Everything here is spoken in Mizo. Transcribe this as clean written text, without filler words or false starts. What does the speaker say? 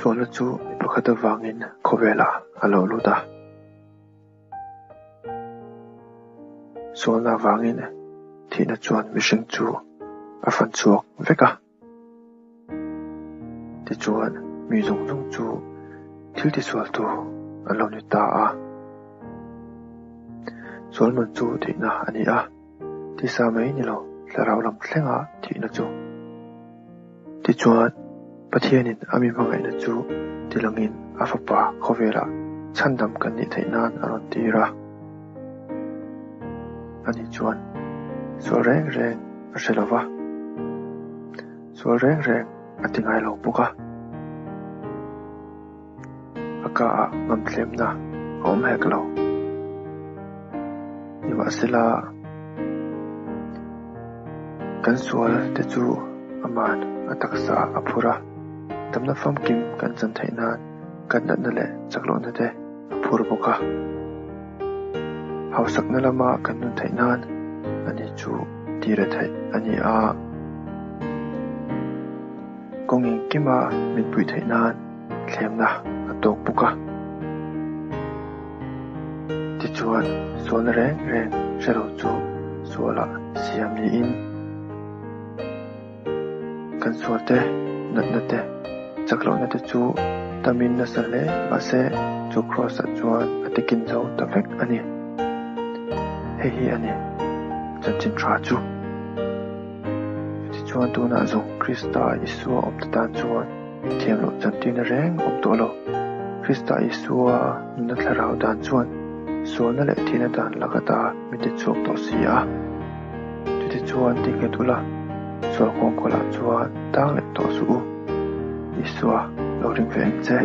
Sualna chu mi pakhat avangin khawvelah a lo lut a. Sualna avangin thihna chuan mihring chu a fan chhuak vek a. Tichuan mi zawng zawng chu thil tisualtu an lo ni ta a. Sualman chu thihna a ni a. Tisa mai ni lo, thlarau lam thlenga thihna chu. Tichuan, Pathianin a mi hmangaihna chu tilangin a Fapa khawvelah chhandam kan nih theih nan a rawn tir a. Ani chuan sual reng reng a hre lo va, sual reng reng a ti ngai lo bawk a. A ka ah ngamthlemna a awm hek lo. Nimahsela, kan sual te chu aman a taksa a phur a, damna famkim kan chan theih nan kan natna leh chaklohna te a phur bawk a. Hausakna lama kan nun theih nan ani chu tire theih a ni a. Kawng engkima min puih theih nan thlemna a tawk bawk a. Tichuan, sualna reng reng hre lo chu sualah siam niin kan sualte, natna te, chak lohna te chu tamin nasa hle mahse chu Kraws-ah chuan a tikin zo ta vek a ni. Hei hi a ni chanchin tha chu. Chutichuan tunah zawng Krista Isua awmte tan chuan thiam loh chantirna reng awm tawh lo. Krista Isua nunna thlarau dan chuan sualna leh thihna dan lak ata min ti chhuak tawh si a. Chutichuan ti nghet ula, sual nghawngkawlah chuan tang leh tawh suh u. Isua lo ring ve ang che.